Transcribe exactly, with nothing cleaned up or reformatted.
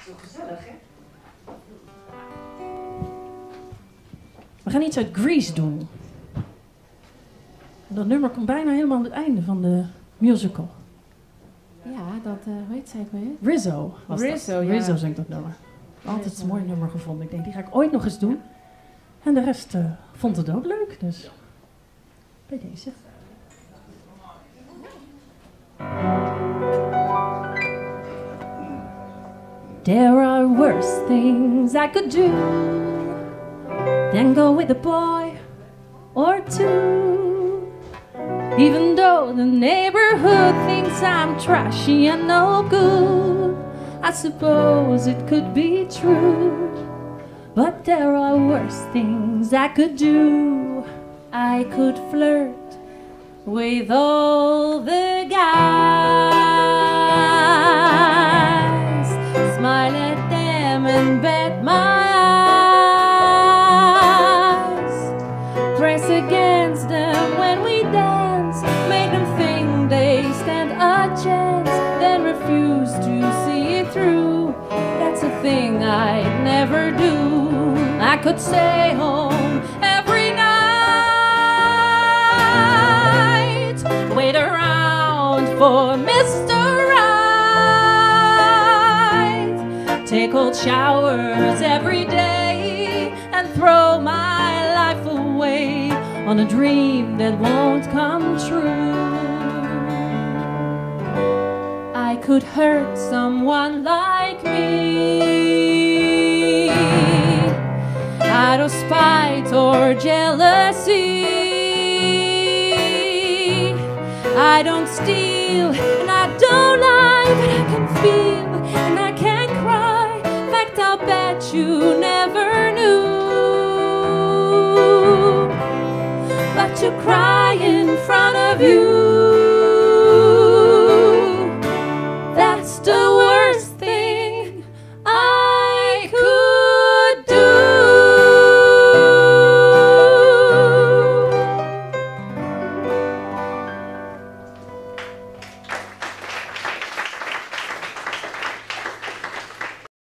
Zo gezellig, hè? We gaan iets uit Grease doen. Dat nummer komt bijna helemaal aan het einde van de musical. Ja, dat, eh, hoe heet zij ook weer? Rizzo was Rizzo, dat. Ja. Rizzo zong dat nummer. Altijd een mooi nummer gevonden. Ik denk, die ga ik ooit nog eens doen. En de rest uh, vond het ook leuk, dus bij deze. There are worse things I could do than go with a boy or two. Even though the neighborhood thinks I'm trashy and no good, I suppose it could be true. But there are worse things I could do. I could flirt with all the guys, smile at them and bat my eyes, press against them when we dance, make them think they stand a chance, then refuse to see it through. That's a thing I'd never do. I could stay home every night, wait around for Mister Right, take cold showers every day, and throw my life away on a dream that won't come true. I could hurt someone like me out of spite or jealousy. I don't steal and I don't lie, but I can feel and I can cry. In fact, I'll bet you never knew. But to cry